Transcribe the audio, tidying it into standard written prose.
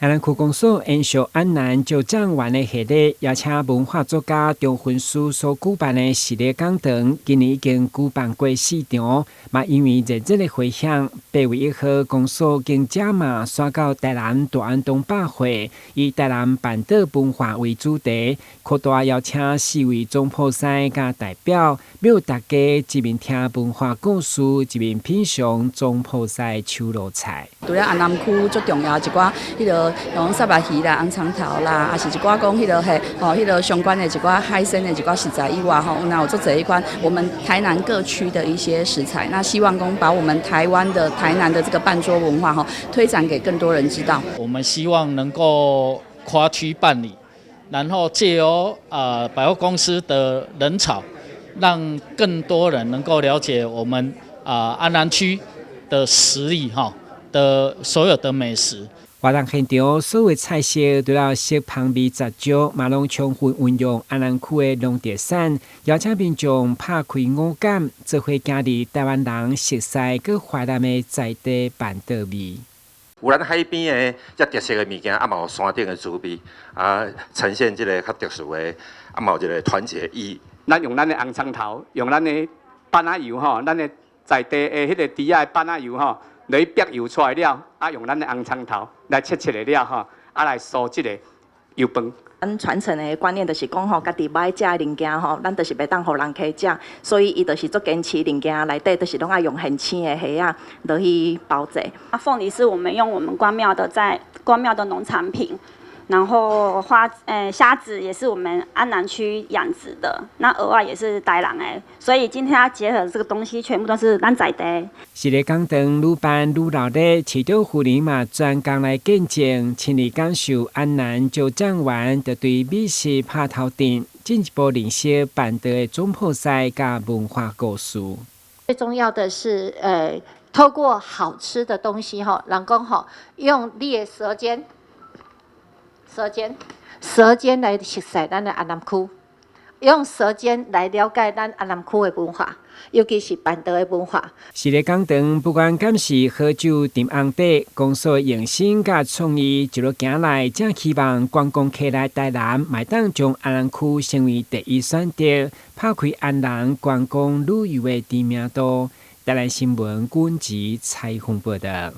安南區公所延續安南椒醬丸的系列，邀請文化作家張薰書所舉辦的系列講堂，今年已經舉辦過四場，嘛因為熱熱的迴響，8月1號公所經加碼徙到台南大安東百貨，以台南辦桌文化為主題，擴大邀請四位總鋪師佮代表，邀大家一面聽文化故事，一面品嘗總鋪師手路菜。除了安南區足重要一寡，彼个像虱目魚啦、紅蔥頭啦，抑是一寡講彼个嘿，吼，彼个相關的一寡海鮮的一寡食材以外，吼，那有足濟彼款我們台南各區的一些食材，那希望講把我們台灣的台南的這個辦桌文化，吼，推展給更多人知道。我們希望能夠跨區辦理，然後借由百貨公司的人潮，讓更多人能夠了解我們安南區的實力，哈的所有的美食。活動現場所有菜色除了色香味十足，嘛攏充分運用安南區的農特產，邀請民眾拍開五感，做伙行入台灣人熟悉閣懷念的在地辦桌味。有咱海邊的遮特色的物件，啊嘛有山頂的滋味，啊呈現這個較特殊的，啊嘛有一個團結意義。咱用咱的紅蔥頭，用咱的板仔油吼，咱的在地的彼個豬仔的板仔油吼，來逼油出來了，啊用咱的紅蔥頭來切切的了吼，啊來酥這個油飯。咱傳承的觀念就是講吼，家己欲愛食的物件吼，咱就是袂當予人客食，所以伊就是足堅持物件內底，就是攏愛用現青的蝦仔落去包製。啊，鳳梨是我們用我們關廟的在關廟的農產品，然後花蝦子也是我們安南區養殖的，那額外也是台南的，所以今天要結合這個東西，全部都是咱在地。系列講堂愈辦愈熱鬧，市長夫人嘛專工來見證，親歷感受安南椒醬丸，就對美食拍頭陣，進一步認識辦桌的總鋪師佮文化故事。最重要的是，透過好吃的東西，吼，人講吼，用你的舌尖。舌尖，舌尖來熟悉咱的安南區，用舌尖來了解咱安南區的文化，尤其是辦桌的文化。系列講堂，不管敢是好酒斟紅茶，公所用心佮創意一路行來，正希望觀光客來台南，嘛會當將安南區成為第一選擇，拍開安南觀光旅遊的知名度。台南新聞軍籍採訪報道。